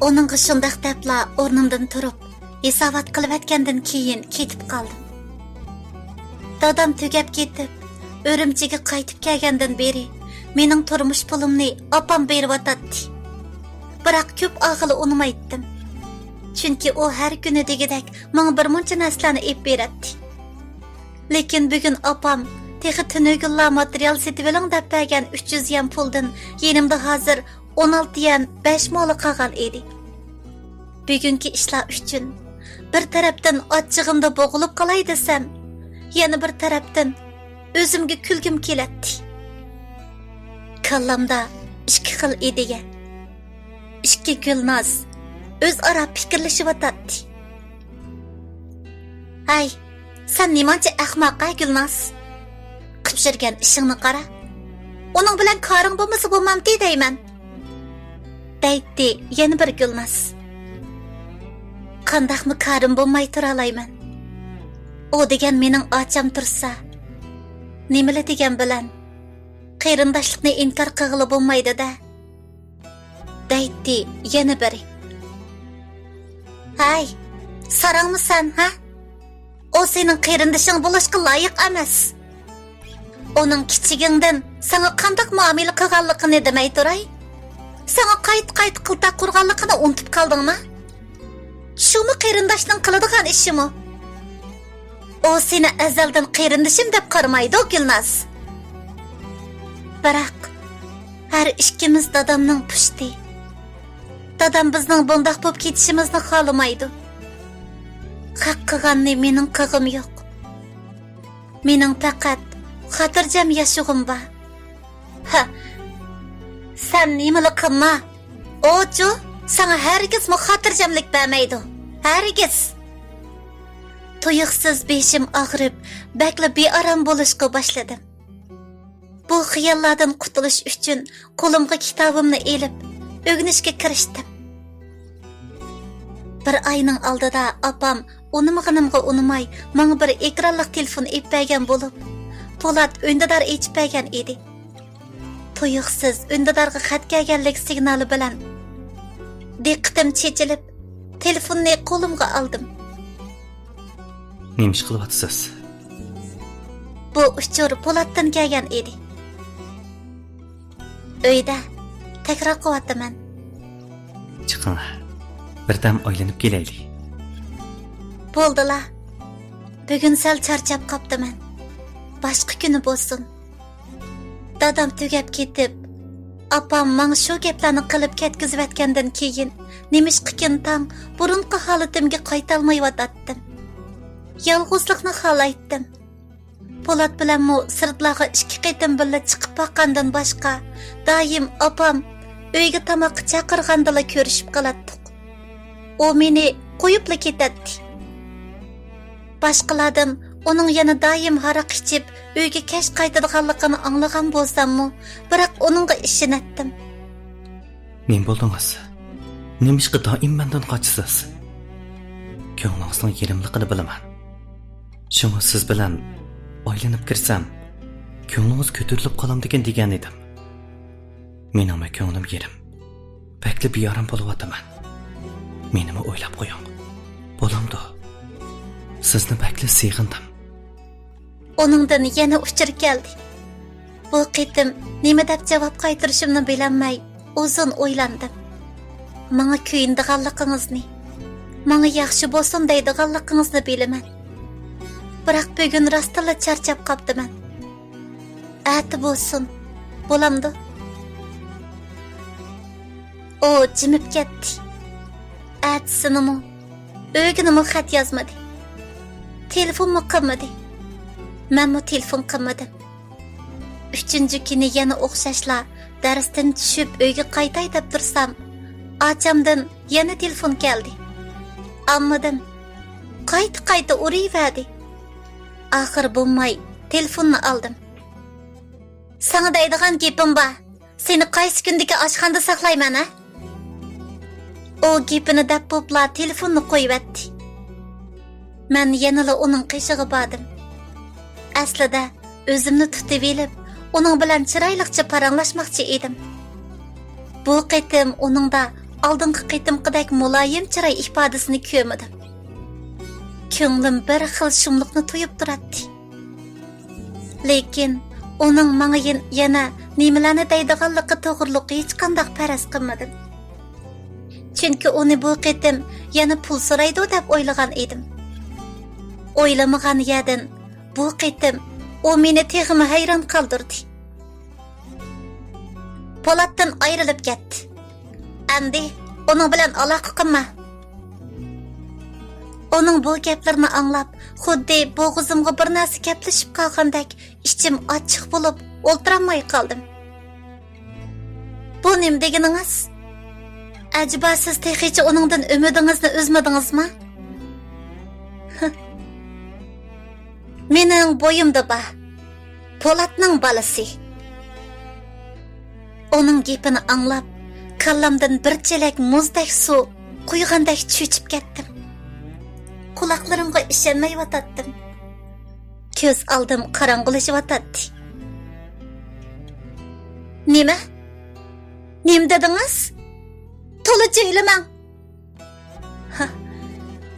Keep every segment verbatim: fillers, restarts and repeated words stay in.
ئۇنىڭغا شۇنداق دەپلا ئورنۇمدىن تۇرۇپ، ھېسابات قىلىۋەتكەندىن كېيىن كېتىپ قالدىم. دادام تۈگەپ كېتىپ، ئۈرۈمچىگە قايتىپ كەلگەندىن بېرى مېنىڭ تۇرمۇش پۇلۇمنى ئاپام بېرىۋاتاتتى. بىراق كۆپ ئالغىلى ئۇنىمايتتىم. چۈنكى ئۇ ھەر كۈنى دېگۈدەك ماڭا بىر مۇنچە نەرسىلەرنى ئېلىپ بېرەتتى. لېكىن بۈگۈن ئاپام تېخى تۈنۈگۈنلا ماتېرىيال سېتىۋېلىڭ دەپ بەرگەن ئۈچ يۈز يەن پۇلدىن يېنىمدا ھازىر ئون ئالتە يەن بەش مو قالغان ئىدى. بۈگۈنكى ئىشلار ئۈچۈن بىر تەرەپتىن ئاچچىقىمدا بوغۇلۇپ قالاي دېسەم، يەنە بىر تەرەپتىن ئۆزۈمگە كۈلگۈم كېلەتتى. كاللامدا ئىككى خىل ئىدىيە، ئىككى گۈلناز ئۆزئارا پىكىرلىشىۋاتاتتى. ھەي، سەن نېمانچە ئەخمەق ھە، گۈلناز؟ قىلىپ يۈرگەن ئىشىڭنى قارا. ئۇنىڭ بىلەن كارىڭ بولمىسا بولمامتى دەيمەن. دەيتتى يەنە بىر گۈلناز. قانداقمۇ كارىم بولماي تۇرالايمەن؟ ئۇ دېگەن مېنىڭ ئاچام تۇرسا، نېمىلا دېگەن بىلەن قېرىنداشلىقنى ئىنكار قىلغىلى بولمايدۇ-دە. دەيتتى يەنە بىرى. ھەي، ساراڭمۇ سەن، ھە؟ ئۇ سېنىڭ قېرىندىشىڭ بولۇشقا لايىق ئەمەس. ئۇنىڭ كىچىكىڭدىن ساڭا قانداق مۇئامىلە قىلغانلىقىنى دېمەي تۇراي. ساڭا قايتا-قايتا قىلتاق قۇرغانلىقىنى ئۇنتۇپ قالدىڭمۇ؟ شۇمۇ قېرىنداشنىڭ قىلىدىغان ئىشىمۇ؟ ئۇ سېنى ئەزەلدىن قېرىندىشىم دەپ قارىمايدۇ، گۈلناز. بىراق، ھەر ئىككىمىز دادامنىڭ پۇشتى. دادام بىزنىڭ بۇنداق بولۇپ كېتىشىمىزنى خالىمايدۇ. خەق قىلغاننى مېنىڭ قىلغۇم يوق. مېنىڭ پەقەت خاتىرجەم ياشىغۇم بار. ھە، سەن نېمىلا قىلما، ئۇچۇ ساڭا ھەرگىزمۇ خاتىرجەملىك بەرمەيدۇ. ھەرگىز! تۇيۇقسىز بېشىم ئاغرىپ، بەكلا بىئارام بولۇشقا باشلىدىم. بۇ خىياللاردىن قۇتۇلۇش ئۈچۈن قولۇمغا كىتابىمنى ئېلىپ، ئۆگىنىشكە كىرىشتىم. بىر ئاينىڭ ئالدىدا ئاپام ئۇنىمىغىنىمغا ئۇنىماي، ماڭا بىر ئېكرانلىق تېلېفون ئېلىپ بەرگەن بولۇپ، پولات ئۈندىدار ئېچىپ بەرگەن ئىدى. تۇيۇقسىز ئۈندىدارغا خەت كەلگەنلىك سىگنالى بىلەن دىققىتىم چېچىلىپ، تېلېفوننى قولۇمغا ئالدىم. نېمە ئىش قىلىۋاتىسىز؟ بۇ ئۇچۇر پولاتتىن كەلگەن ئىدى. ئۆيدە تەكرار قىلىۋاتىمەن. چىقىڭ، بىردەم ئايلىنىپ كېلەيلى. بولدىلا، بۈگۈن سەل چارچاپ قاپتىمەن. باشقا كۈنى بولسۇن. دادام تۈگەپ كېتىپ، ئاپام ماڭا شۇ گەپلەرنى قىلىپ كەتكۈزۈۋەتكەندىن كېيىن، نېمىشقىكىن تاڭ بۇرۇنقى ھالىتىمگە قايتالمايۋاتاتتىم. يالغۇزلۇقنى خالايتتىم. پولات بىلەنمۇ سىرتلارغا ئىككى قېتىم بىللە چىقىپ باققاندىن باشقا، دائىم ئاپام ئۆيگە تاماققا چاقىرغاندىلا كۆرۈشۈپ قالاتتۇق. ئۇ مېنى قويۇپلا كېتەتتى. باشقىلاردىن ئۇنىڭ يەنە دائىم ھاراق ئىچىپ، ئۆيگە كەچ قايتىدىغانلىقىنى ئاڭلىغان بولساممۇ، بىراق ئۇنىڭغا ئىشىنەتتىم. نېمە بولدىڭىز؟ نېمىشقا دائىم مەندىن قاچىسىز؟ كۆڭلىڭىزنىڭ يېرىملىقىنى بىلىمەن. شۇڭا سىز بىلەن ئايلىنىپ كىرسەم، كۆڭلىڭىز كۆتۈرۈلۈپ قالامدىكىن دېگەن ئىدىم. مېنىڭمۇ كۆڭلۈم يېرىم. بەكلا بىئارام بولۇۋاتىمەن. مېنىمۇ ئويلاپ قويۇڭ. بولامدۇ؟ سىزنى بەكلا سېغىندىم. ئۇنىڭدىن يەنە ئۇچۇر كەلدى. بۇ قېتىم نېمە دەپ جاۋاب قايتۇرۇشۇمنى بىلەلمەي، ئۇزۇن ئويلاندىم. ماڭا كۆيۈنىدىغانلىقىڭىزنى، ماڭا ياخشى بولسۇن دەيدىغانلىقىڭىزنى بىلىمەن. بىراق بۈگۈن راستتىنلا چارچاپ قاپتىمەن. ئەتە بولسۇن، بولامدۇ؟ ئۇ جىمىپ كەتتى. ئەتىسىنىمۇ، ئۆگىنىمۇ خەت يازمىدى. تېلېفونمۇ قىلمىدى. مەنمۇ تېلېفون قىلمىدىم. ئۈچىنچى كۈنى يەنە ئوخشاشلا دەرستىن چۈشۈپ ئۆيگە قايتاي دەپ تۇرسام، ئاچامدىن يەنە تېلېفون كەلدى. ئالمىدىم. قايتا-قايتا ئۇرۇۋەردى. ئاخىرى بولماي تېلېفوننى ئالدىم. ساڭا دەيدىغان گېپىم بار. سېنى قايسى كۈندىكى ئاشخانىدا ساقلايمەن، ھە؟ ئۇ گېپىنى دەپ بوپلا تېلېفوننى قويۇۋەتتى. مەن يەنىلا ئۇنىڭ قېشىغا باردىم. ئەسلىدە ئۆزۈمنى تۇتۇۋېلىپ، ئۇنىڭ بىلەن چىرايلىقچە پاراڭلاشماقچى ئىدىم. بۇ قېتىم ئۇنىڭدا ئالدىنقى قېتىمقىدەك مۇلايىم چىراي ئىپادىسىنى كۆرمىدىم. كۆڭلۈم بىر خىل شۇملۇقنى تۇيۇپ تۇراتتى. لېكىن ئۇنىڭ ماڭا يەن-، يەنە نېمىلەرنى دەيدىغانلىقى توغرىلىق ھېچقانداق پەرەز قىلمىدىم. چۈنكى ئۇنى بۇ قېتىم يەنە پۇل سورايدۇ دەپ ئويلىغان ئىدىم. ئويلىمىغان يەردىن بۇ قېتىم ئۇ مېنى تېخىمۇ ھەيران قالدۇردى. پولاتتىن ئايرىلىپ كەتتى. ئەمدى ئۇنىڭ بىلەن ئالاقە قىلما. ئۇنىڭ بۇ گەپلىرىنى ئاڭلاپ، خۇددى بوغۇزۇمغا بىر نەرسە كەپلىشىپ قالغاندەك ئىچىم ئاچچىق بولۇپ ئولتۇرالماي قالدىم. بۇ نېمە دېگىنىڭىز؟ ئەجەبا سىز تېخىچە ئۇنىڭدىن ئۈمىدىڭىزنى ئۈزمىدىڭىزما؟ مېنىڭ بويۇمدا بار. پولاتنىڭ بالىسى. ئۇنىڭ گېپىنى ئاڭلاپ، كاللامدىن بىر چېلەك مۇزدەك سۇ قۇيغاندەك چۆچۈپ كەتتىم. قۇلاقلىرىمغا ئىشەنمەيۋاتاتتىم. كۆز ئالدىم قاراڭغۇلىشىۋاتاتتى. نېمە؟ نېمە دېدىڭىز؟ تولا جۆيلىمەڭ. ھا،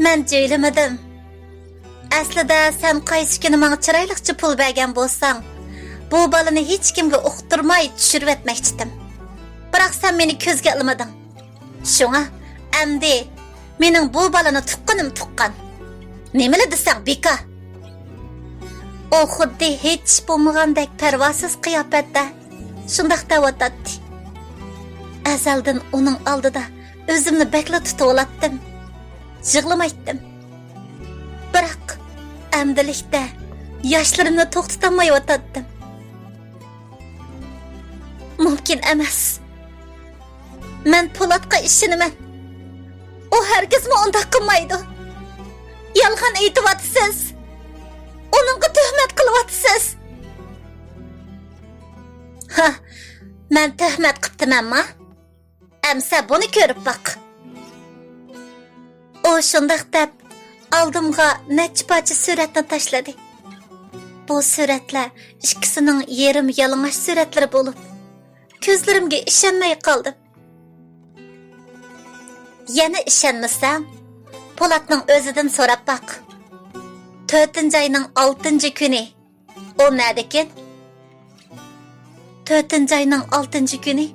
مەن جۆيلىمىدىم. ئەسلىدە سەن قايسى كۈنى ماڭا چىرايلىقچە پۇل بەرگەن بولساڭ، بۇ بالىنى ھېچكىمگە ئۇقتۇرماي چۈشۈرۈۋەتمەكچىدىم. بىراق سەن مېنى كۆزگە ئىلمىدىڭ. شۇڭا ئەمدى مېنىڭ بۇ بالىنى تۇغقىنىم تۇغقان. نېمىلا دېسەڭ بىكار. ئۇ خۇددى ھېچ ئىش بولمىغاندەك پەرۋاسىز قىياپەتتە شۇنداق دەۋاتاتتى. ئەزەلدىن ئۇنىڭ ئالدىدا ئۆزۈمنى بەكلا تۇتۇۋالاتتىم. يىغلىمايتتىم. بىراق ئەمدىلىكتە ياشلىرىمنى توختىتالمايۋاتاتتىم. مۇمكىن ئەمەس. مەن پولاتقا ئىشىنىمەن. ئۇ ھەرگىزمۇ ئۇنداق قىلمايدۇ. يالغان ئېيتىۋاتىسىز. ئۇنىڭغا تۆھمەت قىلىۋاتىسىز. ھا، مەن تۆھمەت قىپتىمەنما؟ ئەمسە بۇنى كۆرۈپ باق. ئۇ شۇنداق دەپ، ئالدىمغا نەچچە پارچە سۈرەتنى تاشلىدى. بۇ سۈرەتلەر ئىككىسىنىڭ يېرىم يالىڭاچ سۈرەتلىرى بولۇپ، كۆزلىرىمگە ئىشەنمەي قالدىم. يەنە ئىشەنمىسەڭ، پولاتنىڭ ئۆزىدىن سوراپ باق. تۆتىنچى ئاينىڭ ئالتىنچى كۈنى. ئۇ نەدىكىن؟ تۆتىنچى ئاينىڭ ئالتىنچى كۈنى.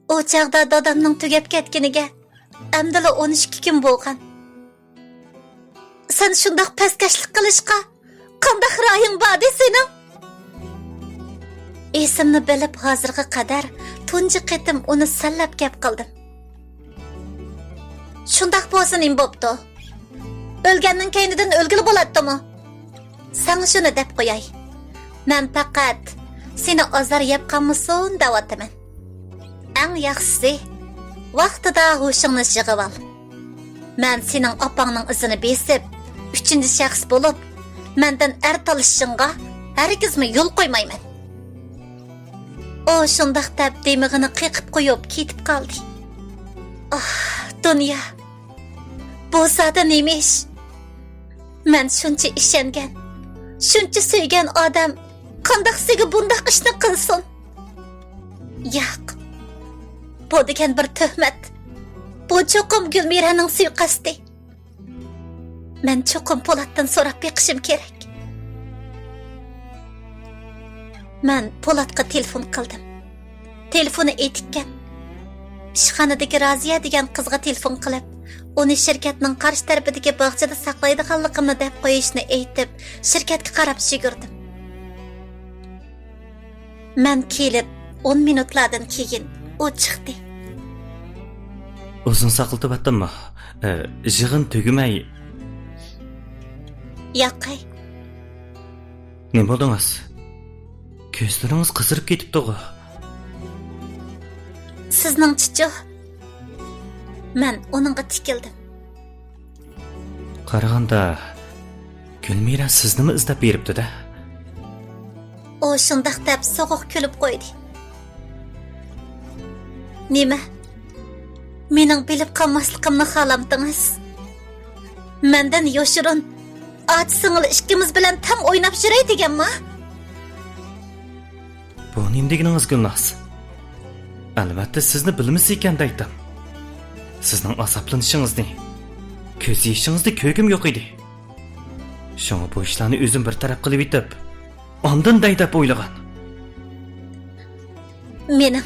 ئۇ چاغدا دادامنىڭ تۈگەپ كەتكىنىگە ئەمدىلا ئون ئىككى كۈن بولغان. سەن شۇنداق پەسكەشلىك قىلىشقا قانداق رايىڭ باردى سېنىڭ؟ ئېسىمنى بىلىپ ھازىرغا قەدەر تۇنجى قېتىم ئۇنى سەنلەپ گەپ قىلدىم. شۇنداق بولسا نېمە بوپتۇ؟ ئۆلگەننىڭ كەينىدىن ئۆلگىلى بولاتتىمۇ؟ ساڭا شۇنى دەپ قوياي. مەن پەقەت سېنى ئازار يەپ قالمىسۇن دەۋاتىمەن. ئەڭ ياخشىسى، ۋاقتىدا ھوشۇڭنى يىغىۋال. مەن سېنىڭ ئاپاڭنىڭ ئىزىنى بېسىپ، ئۈچىنچى شەخس بولۇپ، مەندىن ئەر تالىشىشىڭغا ھەرگىزمۇ يول قويمايمەن. ئۇ شۇنداق دەپ دىمىغىنى قېقىپ قويۇپ كېتىپ قالدى. ئاھ، دۇنيا! بۇ زادى نېمە ئىش؟ مەن شۇنچە ئىشەنگەن، شۇنچە سۆيگەن ئادەم قانداق سىزگە بۇنداق ئىشنى قىلسۇن؟ ياق. بۇ دېگەن بىر تۆھمەت. بۇ چوقۇم گۈلمىرەنىڭ سۇيىقەستى. مەن چوقۇم پولاتتىن سوراپ بېقىشىم كېرەك. مەن پولاتقا تېلېفون قىلدىم. تېلېفونى ئېتىككەن. ئىشخانىدىكى رازىيە دېگەن قىزغا تېلېفون قىلىپ، ئۇنى شىركەتنىڭ قارشى تەرىپىدىكى باغچىدا ساقلايدىغانلىقىمنى دەپ قويۇشنى ئېيتىپ، شىركەتكە قاراپ يۈگۈردۈم. مەن كېلىپ ئون مىنۇتلاردىن كېيىن ئۇ چىقتى. ئۇزۇن ساقلىتىۋەتتىممۇ؟ ئە، يىغىن تۈگىمەي. ياقەي. نېمە بولدىڭىز؟ كۆزلىرىڭىز قىزىرىپ كېتىپتىغۇ؟ سىزنىڭچىچۇ؟ مەن ئۇنىڭغا تىكىلدىم. قارىغاندا، گۈلمىرە سىزنىمۇ ئىزدەپ بېرىپتۇ-دە. ئۇ شۇنداق دەپ سوغۇق كۈلۈپ قويدى. نېمە؟ مېنىڭ بىلىپ قالماسلىقىمنى خالامتىڭىز؟ مەندىن يوشۇرۇن، ئاچا-سىڭىل ئىككىمىز بىلەن تەڭ ئويناپ يۈرەي دېگەنما؟ بۇ نېمە دېگىنىڭىز، گۈلناز؟ ئەلۋەتتە، سىزنى بىلمىسە ئىكەن دەيتتىم. سىزنىڭ ئازابلىنىشىڭىزنى، كۆز يېشىڭىزنى كۆرگۈم يوق ئىدى. شۇڭا بۇ ئىشلارنى ئۆزۈم بىر تەرەپ قىلىۋېتىپ، ئاندىن دەي دەپ ئويلىغان. مېنىڭ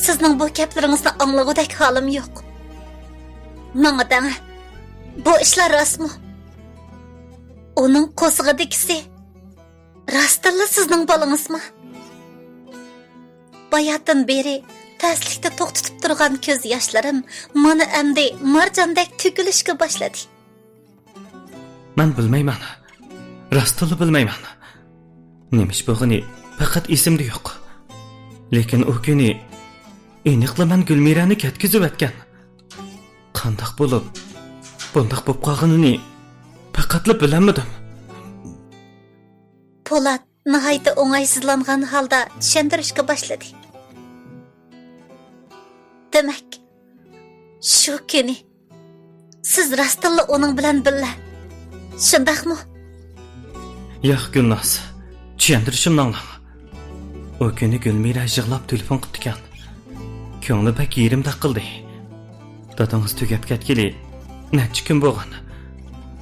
سىزنىڭ بۇ گەپلىرىڭىزنى ئاڭلىغۇدەك ھالىم يوق. ماڭا دەڭە، بۇ ئىشلار راستمۇ؟ ئۇنىڭ قورسىقىدىكىسى راستتىنلا سىزنىڭ بالىڭىزمۇ؟ باياتىن بېرى تەسلىكتە توختىتىپ تۇرغان كۆز ياشلىرىم مانا ئەمدى مارجاندەك تۆكۈلۈشكە باشلىدى. مەن بىلمەيمەن. راستتىنلا بىلمەيمەن. نېمە ئىش بولغىنى پەقەت ئېسىمدە يوق. لېكىن ئۇ كۈنى ئېنىقلا مەن گۈلمىرەنى كەتكۈزۈۋەتكەن. قانداق بولۇپ، بۇنداق بولۇپ قالغىنىنى پەقەتلا بىلەلمىدىم. پولات ناھايىتى ئوڭايسىزلانغان ھالدا چۈشەندۈرۈشكە باشلىدى. دېمەك، شۇ كۈنى سىز راستتىنلا ئۇنىڭ بىلەن بىللە، شۇنداقمۇ؟ ياق، گۈلناز، چۈشەندۈرۈشۈمنى ئاڭلاڭ. ئۇ كۈنى گۈلمىرە يىغلاپ تېلېفون قىپتىكەن. كۆڭلى بەك يېرىمدەك قىلدى. دادىڭىز تۈگەپ كەتكىلى نەچچە كۈن بولغان.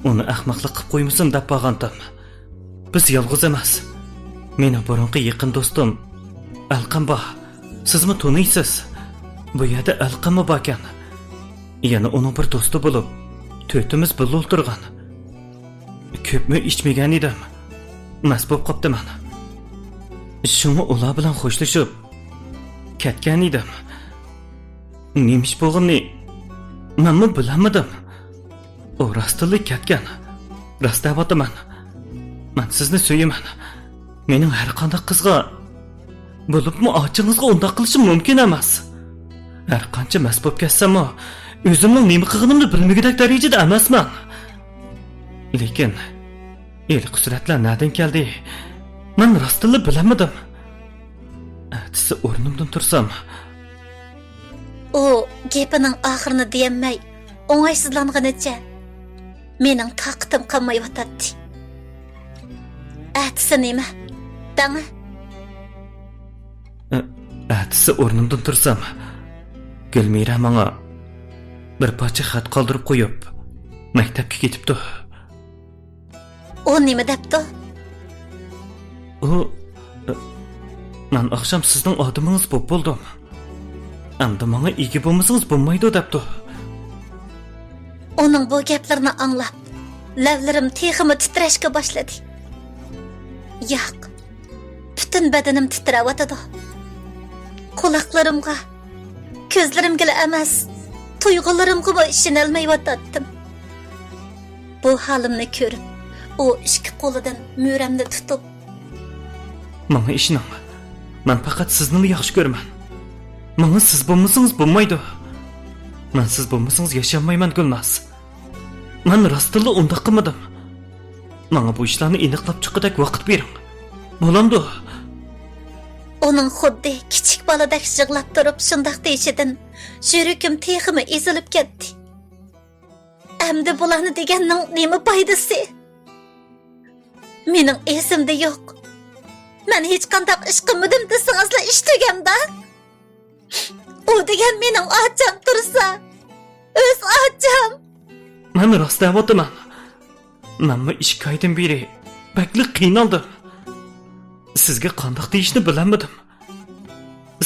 ئۇنى ئەخمەقلىق قىپ قويمىسۇن دەپ بارغانتىم. بىز يالغۇز ئەمەس. مېنىڭ بۇرۇنقى يېقىن دوستۇم ئەلقەم بار. سىزمۇ تونۇيسىز. بۇ يەردە ئەلقەممۇ باركەن. يەنە ئۇنىڭ بىر دوستى بولۇپ، تۆتىمىز بىللە ئولتۇرغان. كۆپمۇ ئىچمىگەن ئىدىم. مەست بولۇپ قاپتىمەن. شۇڭا ئۇلار بىلەن خوشلىشىپ كەتكەن ئىدىم. نېمە ئىش بولغىنىنى مەنمۇ بىلەلمىدىم. ئۇ راستتىنلا كەتكەن. راست دەۋاتىمەن. مەن سىزنى سۆيىمەن. مېنىڭ ھەر قانداق قىزغا، بولۇپمۇ ئاچىڭىزغا ئۇنداق قىلىشىم مۇمكىن ئەمەس. ھەر قانچە مەست بولۇپ كەتسەممۇ، ئۆزۈمنىڭ نېمە قىلغىنىمنى بىلمىگۈدەك دەرىجىدە ئەمەسمەن. لېكىن ھېلىقى سۈرەتلەر نەدىن كەلدى؟ مەن راستتىنلا بىلەلمىدىم. ئەتىسى ئورنۇمدىن تۇرسام. ئۇ گېپىنىڭ ئاخىرىنى دېيەلمەي، ئوڭايسىزلانغىنىچە مېنىڭ تاقىتىم قالمايۋاتاتتى. ئەتىسى نېمە؟ دەڭە. ئە، ئەتىسى ئورنۇمدىن تۇرسام، گۈلمىرە ماڭا بىر پارچە خەت قالدۇرۇپ قويۇپ، مەكتەپكە كېتىپتۇ. ئۇ نېمە دەپتۇ؟ ئۇ، ئە، مەن ئاخشام سىزنىڭ ئادىمىڭىز بولۇپ بولدۇم. ئەمدى ماڭا ئىگە بولمىسىڭىز بولمايدۇ دەپتۇ. ئۇنىڭ بۇ گەپلىرىنى ئاڭلاپ، لەۋلىرىم تېخىمۇ تىترەشكە باشلىدى. ياق، پۈتۈن بەدىنىم تىترەۋاتىدۇ. قۇلاقلىرىمغا، كۆزلىرىمگىلا ئەمەس، تۇيغۇلىرىمغىمۇ ئىشىنەلمەيۋاتاتتىم. بۇ ھالىمنى كۆرۈپ، ئۇ ئىككى قولىدىن مۈرەمنى تۇتۇپ، ماڭا ئىشىنىڭ. مەن پەقەت سىزنىلا ياخشى كۆرىمەن. ماڭا سىز بولمىسىڭىز بولمايدۇ. مەن سىز بولمىسىڭىز ياشىيالمايمەن، گۈلناز. مەن راستتىنلا ئۇنداق قىلمىدىم. ماڭا بۇ ئىشلارنى ئېنىقلاپ چىققۇدەك ۋاقىت بېرىڭ. بولامدۇ؟ ئۇنىڭ خۇددى كىچىك بالىدەك يىغلاپ تۇرۇپ شۇنداق دېيىشىدىن يۈرىكىم تېخىمۇ ئېزىلىپ كەتتى. ئەمدى بۇلارنى دېگەننىڭ نېمە پايدىسى؟ مېنىڭ ئېسىمدە يوق. مەن ھېچقانداق ئىش قىلمىدىم دېسىڭىزلا ئىش تۈگەمدۇ؟ ئۇ دېگەن مېنىڭ ئاچام تۇرسا، ئۆز ئاچام. مەن راست دەۋاتىمەن. مەنمۇ ئىككى ئايدىن بېرى بەكلا قىينالدىم. سىزگە قانداق دېيىشنى بىلەلمىدىم.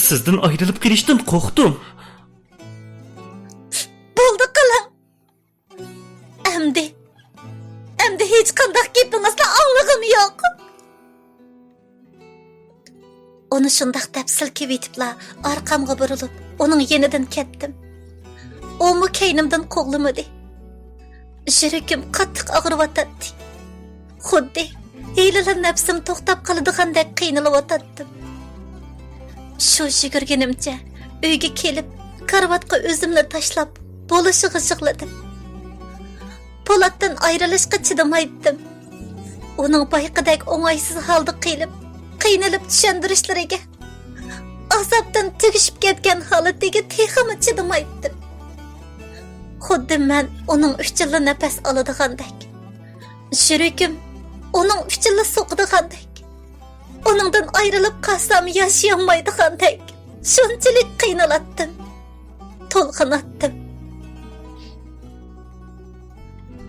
سىزدىن ئايرىلىپ قېلىشتىن قورقتۇم. بولدى قىلىڭ. ئەمدى، ئەمدى ھېچقانداق گېپىڭىزنى ئاڭلىغۇم يوق. ئۇنى شۇنداق دەپ سىلكىۋېتىپلا ئارقامغا بۇرۇلۇپ، ئۇنىڭ يېنىدىن كەتتىم. ئۇمۇ كەينىمدىن قوغلىمىدى. يۈرىكىم قاتتىق ئاغرىۋاتاتتى. خۇددى ھېلىلا نەپسىم توختاپ قالىدىغاندەك قىينىلىۋاتاتتىم. شۇ يۈگۈرگىنىمچە ئۆيگە كېلىپ، كارىۋاتقا ئۆزۈمنى تاشلاپ، بولۇشىغا يىغلىدىم. پولاتتىن ئايرىلىشقا چىدىمايتتىم. ئۇنىڭ بايىقىدەك ئوڭايسىز ھالدا قېلىپ، قىينىلىپ چۈشەندۈرۈشلىرىگە، ئازابتىن تۈگىشىپ كەتكەن ھالىتىگە تېخىمۇ چىدىمايتتىم. خۇددى مەن ئۇنىڭ ئۈچۈنلا نەپەس ئالىدىغاندەك، يۈرىكىم ئۇنىڭ ئۈچۈنلا سوقىدىغاندەك، ئۇنىڭدىن ئايرىلىپ قالسام ياشىيالمايدىغاندەك. شۇنچىلىك قىينىلاتتىم، تولغىناتتىم.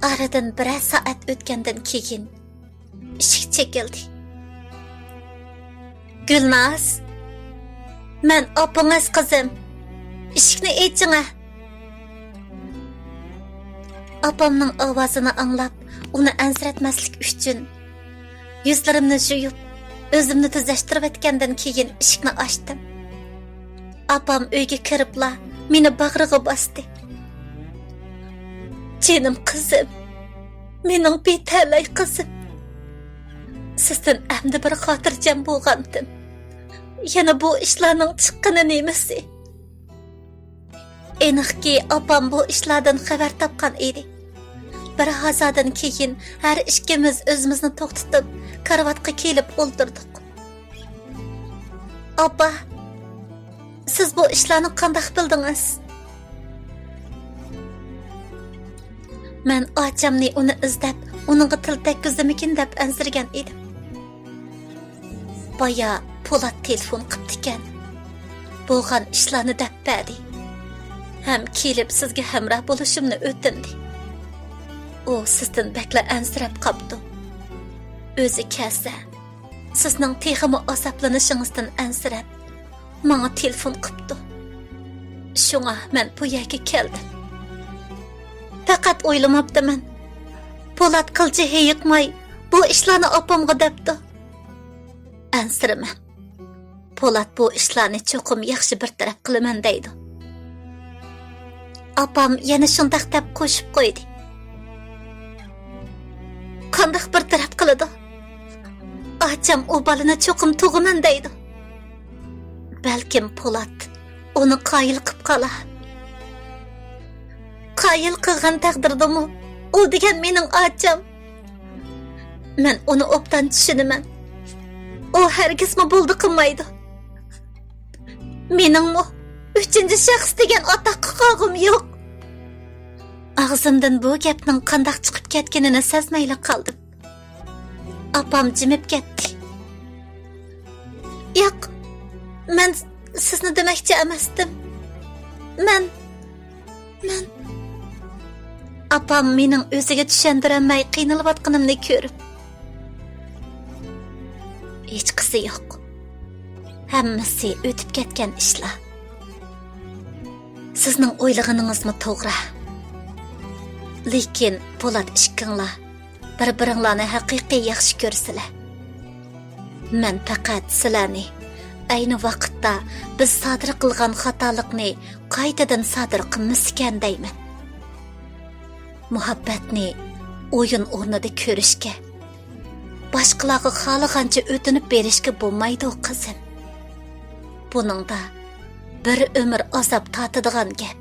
ئارىدىن بىرەر سائەت ئۆتكەندىن كېيىن ئىشىك چېكىلدى. گۈلناز، مەن ئاپىڭىز قىزىم. ئىشىكنى ئېچىڭە. ئاپامنىڭ ئاۋازىنى ئاڭلاپ، ئۇنى ئەنسىرەتمەسلىك ئۈچۈن، يۈزلىرىمنى يۇيۇپ، ئۆزۈمنى تۈزەشتۈرۈۋەتكەندىن كېيىن ئىشىكنى ئاچتىم. ئاپام ئۆيگە كىرىپلا مېنى باغرىغا باستى. جېنىم قىزىم، مېنىڭ بىتەلەي قىزىم. سىزدىن ئەمدى بىر خاتىرجەم بولغانتىم. يەنە بۇ ئىشلارنىڭ چىققىنى نېمىسى؟ ئېنىقكى، ئاپام بۇ ئىشلاردىن خەۋەر تاپقان ئىدى. بىر ھازادىن كېيىن ھەر ئىككىمىز ئۆزىمىزنى توختىتىپ، كارىۋاتقا كېلىپ ئولتۇردۇق. ئاپا، سىز بۇ ئىشلارنى قانداق بىلدىڭىز؟ مەن ئاچامنى ئۇنى ئىزدەپ، ئۇنىڭغا تىل تەگكۈزدىمىكىن دەپ ئەنسىرىگەن ئىدىم. بايا پولات تېلېفون قىپتىكەن. بولغان ئىشلارنى دەپ بەردى. ھەم كېلىپ سىزگە ھەمراھ بولۇشۇمنى ئۆتۈندى. ئۇ سىزدىن بەكلا ئەنسىرەپ قاپتۇ. ئۆزى كەلسە، سىزنىڭ تېخىمۇ ئازابلىنىشىڭىزدىن ئەنسىرەپ، ماڭا تېلېفون قىپتۇ. شۇڭا مەن بۇ يەرگە كەلدىم. پەقەت ئويلىماپتىمەن، پولات قىلچە ھېيىقماي بۇ ئىشلارنى ئاپامغا دەپتۇ. ئەنسىرىمەڭ. پولات بۇ ئىشلارنى چوقۇم ياخشى بىر تەرەپ قىلىمەن دەيدۇ. ئاپام يەنە شۇنداق دەپ قوشۇپ قويدى. قانداق بىر تەرەپ قىلىدۇ؟ ئاچام ئۇ بالىنى چوقۇم تۇغىمەن دەيدۇ. بەلكىم پولات ئۇنى قايىل قىپ قالار. قايىل قىلغان تەقدىردىمۇ، ئۇ دېگەن مېنىڭ ئاچام. مەن ئۇنى ئوبدان چۈشىنىمەن. ئۇ ھەرگىزمۇ بولدى قىلمايدۇ. مېنىڭمۇ ئۈچىنچى شەخس دېگەن ئاتاققا قالغۇم يوق. ئاغزىمدىن بۇ گەپنىڭ قانداق چىقىپ كەتكىنىنى سەزمەيلا قالدىم. ئاپام جىمىپ كەتتى. ياق، مەن سىزنى دېمەكچى ئەمەستىم. مەن، مەن. ئاپام مېنىڭ ئۆزىگە چۈشەندۈرەلمەي قىينىلىۋاتقىنىمنى كۆرۈپ، ھېچقىسى يوق. ھەممىسى ئۆتۈپ كەتكەن ئىشلار. سىزنىڭ ئويلىغىنىڭىزمۇ توغرا. لېكىن پولات ئىككىڭلار بىر-بىرىڭلارنى ھەقىقىي ياخشى كۆرسىلە. مەن پەقەت سىلەرنى ئەينى ۋاقىتتا بىز سادىر قىلغان خاتالىقنى قايتىدىن سادىر قىلمىسىكەن دەيمەن. مۇھەببەتنى ئويۇن ئورنىدا كۆرۈشكە، باشقىلارغا خالىغانچە ئۆتۈنۈپ بېرىشكە بولمايدۇ، قىزىم. بۇنىڭدا بىر ئۆمۈر ئازاب تارتىدىغان گەپ.